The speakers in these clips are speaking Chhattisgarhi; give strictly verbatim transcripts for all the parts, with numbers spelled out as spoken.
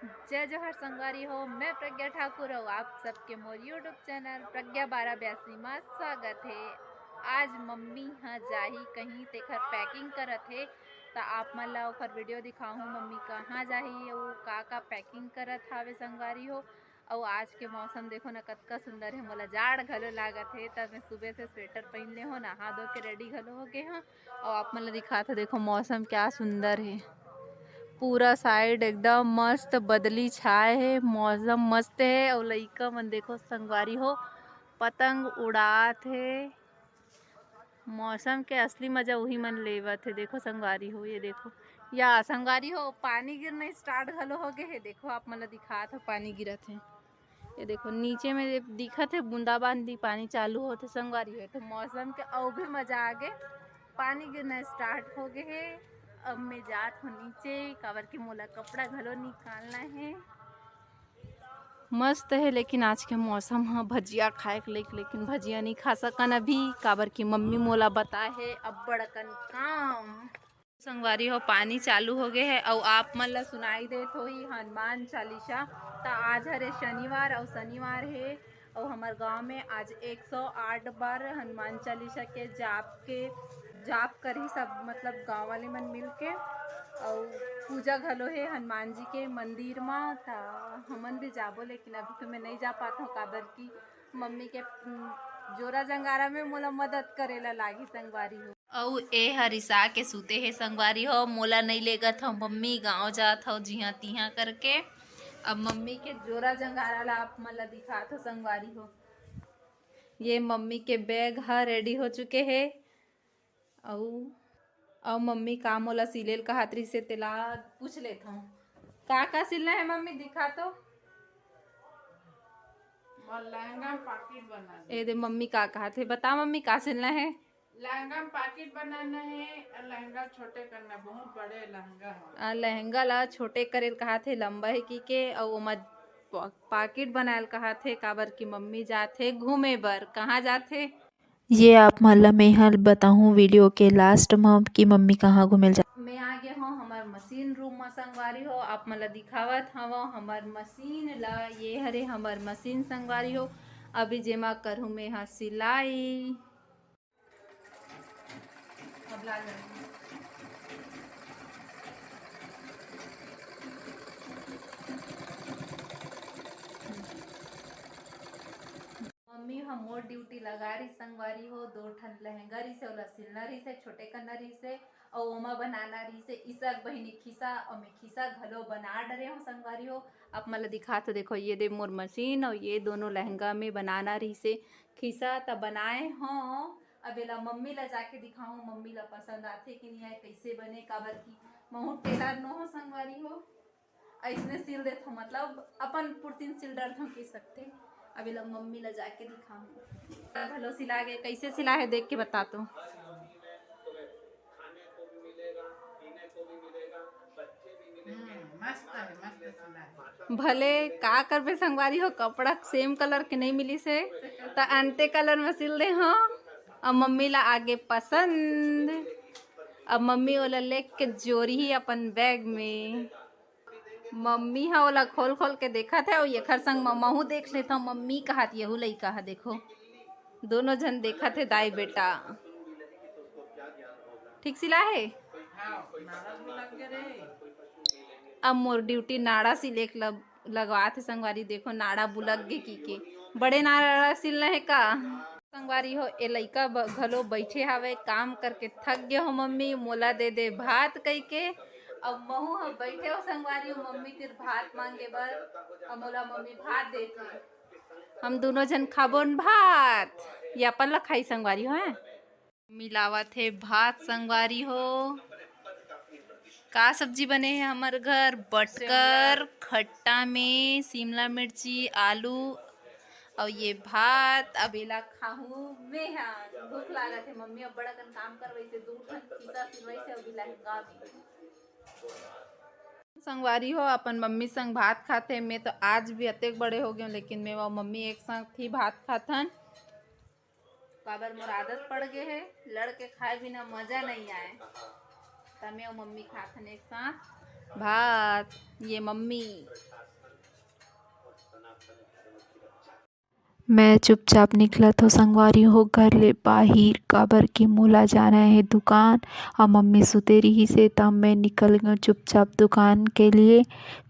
जय जोहार संगवारी हो, मैं प्रज्ञा ठाकुर अउ आप सबके मोर YouTube चैनल प्रज्ञा बारह बयासी मा स्वागत हे। आज मम्मी ह जाही कहीं, तेखर पैकिंग करत हे, त आप मन ला ओखर वीडियो दिखाहूँ, मम्मी कहाँ जाही अउ का का पैकिंग करत हावे संगवारी हो। अउ आज के मौसम देखो न, कतका सुंदर हे। मोला जाड़ घलो लागत हे, त मैं सुबह से स्वेटर पहिन ले हो, नहा धो के रेडी घलो हो गे हो। अउ आप मन ला दिखात हो, देखो मौसम क्या सुंदर हे, पूरा साइड एकदम मस्त बदली छाए हे, मौसम मस्त हे। अउ लइका मन देखो संगवारी हो, पतंग उड़ात हे। मौसम के असली मजा उही मन लेवत हे। देखो संगवारी हो, ये देखो, या संगवारी हो, पानी गिरना स्टार्ट घलो हो गे हे। देखो आप मन ला दिखात हो, पानी गिरत हे। ये देखो नीचे में ये दिखत हे बूंदाबांदी पानी चालू होत हे संगवारी हो, तो मौसम के अउ भी मजा आ गे। पानी गिरना स्टार्ट हो गे हे। अब मैं जात हो नीचे, काबर कि मोला कपड़ा घलो निकालना हे। मस्त हे, लेकिन आज के मौसम ह भजिया खाए के लेक, लेकिन भजिया नहीं खा सकन अभी, काबर कि मम्मी मोला बताए हे अब्बड़ अकन काम। संगवारी हो, पानी चालू हो गे हे अउ आप मन ला सुनाई देत होही हनुमान चालीसा। त आज हरे शनिवार अउ शनिवार हे अउ हमर गांव में आज एक सौ आठ बार हनुमान चालीसा के जाप के जाप करही सब, मतलब गांव वाले मन मिल के। अउ पूजा घलो हे हनुमान जी के मंदिर मा, त हमन भी जाबो, लेकिन अभी तो मैं नहीं जा पात हूँ, काबर कि मम्मी के, उम, जोरा जंगारा में मोला मदद करे ला लागी संगवारी हो। अउ ए ह रिसा के सूते हे संगवारी हो, मोला नइ लेगत हव मम्मी, गाँव जात हव जिहाँ तिहाँ करके। अब मम्मी के जोरा जंगारा ला आप मन ला दिखात हो संगवारी हो। ये मम्मी के बैग ह रेडी हो चुके हे। अउ, अउ मम्मी का मोला सिले ल कहत रहिसे, तेला पूछ लेत हव। का का सिलना हे मम्मी, दिखा तो। मोर लहंगा में पाकिट बनाना। ए दे मम्मी का कहत हे, बता मम्मी का सिलना हे। लहंगा में पाकिट बनाना हे अउ लहंगा छोटे करना, बहुत बड़े लहंगा हे। आ, लहंगा ला छोटे करे ल कहत हे, लंबा हे कहिके, अउ ओमा पा-, पाकिट बनाए ल कहत हे, काबर कि मम्मी जात हे घूमे बर। कहाँ जात हे? ये आप मन ल मेंह बताहूँ वीडियो के लास्ट म कि मम्मी कहाँ घूमे ल जा। मैं आ गे हव हमर मशीन रूम म संगवारी हो, आप मन ल दिखावत हव हमर मशीन ल। ये हरे हमर मशीन संगवारी हो, अभी जेमा करहूँ मेंह सिलाई। अब ला जाए। मम्मी ह मोर ड्यूटी लगा रही संगवारी हो, दो ठन लहंगा रहिसे, ओला सिलना रहिसे, छोटे करना रहिसे, अउ ओमा बनाना रहिसे इसक बहिनी खिसा, अउ मैं खिसा घलो बना डरे हूँ संगवारी हो। आप मन ल दिखात हो, देखो ये दे मोर मशीन, अउ ये दोनों लहंगा में बनाना रहिसे खिसा, त बनाए हूँ। अब एला मम्मी ला जाके दिखाऊं, मम्मी ला पसंद आथे कि नहीं आए, कैसे बने, काबर कि महू टेलर नो हो संगवारी हो, ऐसने सिल देथो, मतलब अपन पुरतिन सिल डरथो कह सकथे। अब एला मम्मी ला जाके दिखाऊं। घलो सिला गे, कैसे सिला है देख के बता तो। हम्म, मस्त है, मस्त सिला है। भले का करबे संगवारी हो, कपड़ा सेम कलर के नहीं मिलिस हे, त अंते कलर में सिल दे हो। अब मम्मी ला आगे पसंद। अब मम्मी ओला लेके जोरही अपन बैग में। मम्मी ह ओला खोल खोल के देखत हे, अउ एखर संग म महू देख लेथव। मम्मी कहत, यहू लइका ह देखो, दोनों झन देखत हे दाई बेटा। ठीक सिला हे? हाँ, नाड़ा भी लग गे रे। अब मोर ड्यूटी नाड़ा सिले के ल-, लगवात हे संगवारी। देखो नाड़ा बुलक गे कहिके। बड़े नाड़ा सिलना हे का? संगवारी हो, ए लइका ब-, घलो बइठे हावय, काम करके थक गे हो मम्मी, मोला दे दे भात कहिके। अब महू ह बइठे हो संगवारी हो, मम्मी तीर भात मांगे बर, अब मोला मम्मी भात देत हे। हम दूनों झन खाबोन भात, ये अपन ला खाई संगवारी हो, हैं? मिलावत हे भात संगवारी हो। का सब्जी बने हे हमर घर? बटकर, खट्टा में शिमला मिर्ची, आलू, अउ ये भात। अब एला खाहूं मैं हा। भूख लागत हे, मम्मी अब्बड़ अकन काम करवइसे, दू ठन खिसा सिलवइसे, अउ लहंगा भी। संगवारी हो, अपन मम्मी संग भात खाथे। मैं तो आज भी अतेक बड़े हो गए हूँ, लेकिन मैं अउ मम्मी एक साथ ही भात खाथन। काबर मोर आदत पड़ गे हे, लड़ के खाए बिना मजा नहीं आए। त मैं अउ मम्मी खाथन एक साथ भात। ये मम्मी, मैं चुपचाप निकलत हो संगवारी हो घर ले बाहिर, काबर कि मोला जाना हे दुकान। अउ मम्मी सुते रिहिस हे, तब मैं निकल गेंव चुपचाप दुकान के लिए,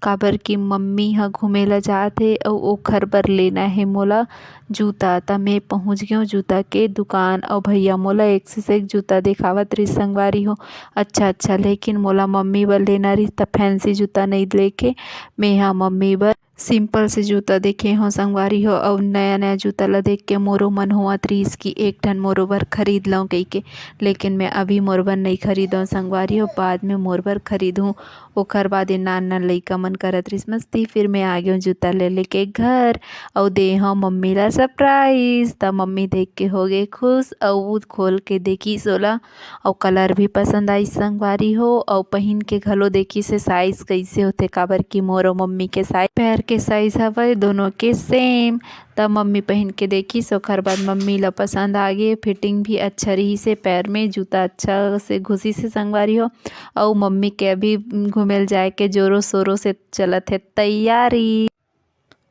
काबर कि मम्मी ह घूमे ला जात हे अउ ओखर बर लेना हे मोला जूता। त मैं पहुँच गेंव जूता के दुकान अउ भैया मोला एक से एक जूता देखावत रिहिस संगवारी हो, अच्छा अच्छा, लेकिन मोला मम्मी बर लेना रिहिस त फैंसी जूता नइ लेके मैं ह मम्मी बर सिंपल से जूता देखे हो संगवारी हो, अउ नया नया जूता ला देख के मोरो मन होवत रिहिस कि एक ठन मोरो बर खरीद लव कहिके, लेकिन मैं अभी मोर बर नइ खरीदव संगवारी हो, बाद में मोर बर खरीदहूँ। ओखर बाद ये नान नान लइका मन करत रिहिस मस्ती, फिर मैं आ गेंव जूता ले लेके घर, अउ दे हव मम्मी ला सरप्राइज। त मम्मी देख के हो गे खुश, अउ वो खोल के देखिस ओला, अउ कलर भी पसंद आइस संगवारी हो, अउ पहिन के घलो देखिस हे साइज कइसे होथे, काबर कि मोर अउ मम्मी के साइज, पैर के साइज हवय दोनों के सेम। त मम्मी पहिन के देखिस, ओखर बाद मम्मी ला पसंद आ गे, फिटिंग भी अच्छा रिहिस हे, पैर में जूता अच्छा से घुसिस हे संगवारी हो, अउ मम्मी के अभी घूमे ल जाए के जोरों शोरों से चलत हे तैयारी,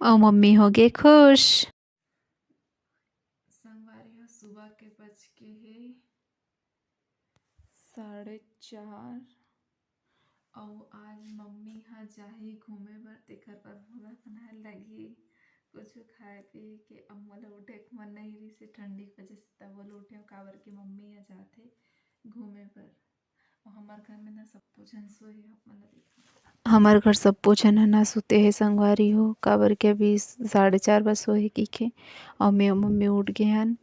अउ मम्मी हो गे खुश। संगवारी हो, सुबह के बज के हे साढ़े चार, अउ आज मम्मी ह जाही घूमे बर, तेकर बर मोला बनाए लगही कुछु खाए पिए के। अब मोला उठे के मन नइ रिहिस हे ठंडी के वजह से, तब ले उठे हंव, काबर कि मम्मी ह जाथे घूमे बर। अउ हमर घर में ना सबो झन सोए हे, आप मन ला देखा। हमर घर सबो झन ह ना सुते हे संगवारी हो, काबर कि अभी साढ़े चार बजे सोए हे कहिके, अउ मैं अउ मम्मी उठ गे हन।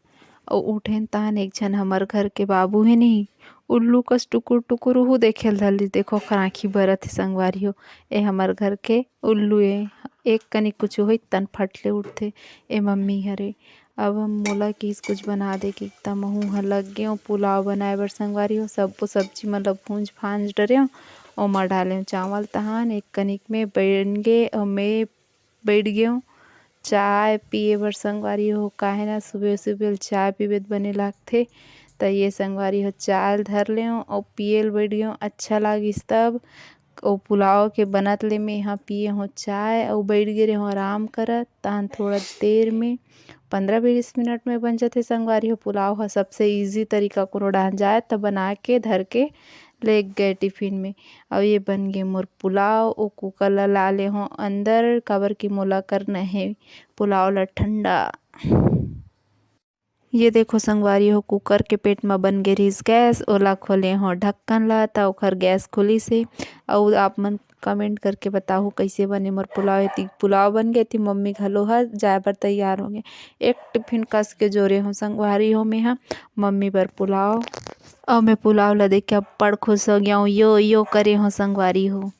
अउ उठेन तहन एक झन हमर घर के बाबू हे नी, उल्लू कस टुकुर टुकुर उहू देखे ल धर लिस। देखो ओखर आँखी बरत हे संगवारी हो, ए हमर घर के उल्लू ए, एक कनिक कुछु होई तन फट ले उठथे ए मम्मी हरे। अब हम मोला किहिस कुछ बना दे के, त महूँ ह लग गेंव पुलाव बनाए बर संगवारी हो। सब्बो सब्जी मन ल भूंज भांज डरेंव, ओमा डालेंव चावल तहान एक कनिक में बन गे। अउ मैं बइठ गेंव चाय पिए बर संगवारी हो, काहे ना सुबह सुबह चाय पीबे त बने लागथे। त ये संगवारी हो चाय ल धर लेंव अउ पिए ल बइठ गेंव, अच्छा लागिस तब। अउ पुलाव के बनत ले मेंहा पिए हों चाय अउ बइठ गे रेहों आराम करत। तहन थोड़ा देर में पंद्रह बीस मिनट में बन जाथे संगवारी हो पुलाव ह। सबसे ईजी तरीका कोनो डाहन जाए त बना के धर के ले गए टिफिन में। अउ ये बन गे मोर पुलाव। ओ कुकर ला ला ले हों अंदर, काबर कि मोला करना हे पुलाव ला ठंडा। ये देखो संगवारी हो, कुकर के पेट म बन गे रिहिस गैस। ओला खोले हों ढक्कन ला, त ओखर गैस खुलिस हे। अउ आप मन कमेंट करके बताहू कइसे बने मोर पुलाव। एती पुलाव बन गे, एती मम्मी घलो ह जाए बर तैयार हो गे। एक टिफिन कस के जोरे हों संगवारी हो मेंहा मम्मी बर पुलाव। अउ मैं पुलाव ला देख के अब्बड़ खुश हो गेंव, यो यो करे हों संगवारी हो।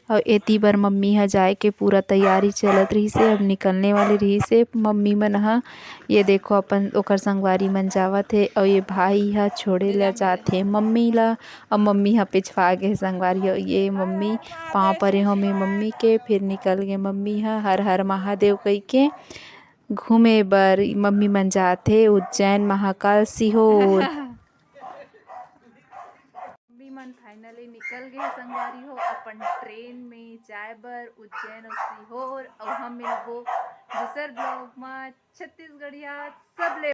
अउ एती बर मम्मी ह जाए के पूरा तैयारी चलत रिहिस हे, अब निकलने वाले रिहिस हे मम्मी मन ह। ये देखो अपन ओकर संगवारी मन जावत हे, अउ ये भाई ह छोड़े ला जात हे मम्मी ला, अउ मम्मी ह पिछवा गे हे संगवारी हो। ये मम्मी पाँव परे हों मैं मम्मी के, फिर निकल गे मम्मी ह हर हर महादेव कहिके घूमे बर। मम्मी मन जात हे उज्जैन महाकाल सीहोर। मम्मी मन फाइनली निकल गे संगवारी हो अपन ट्रेन में जाए बर उज्जैन अउ सीहोर, अउ हम मिलबो दूसर ब्लॉग में छत्तीसगढ़िया सब ले।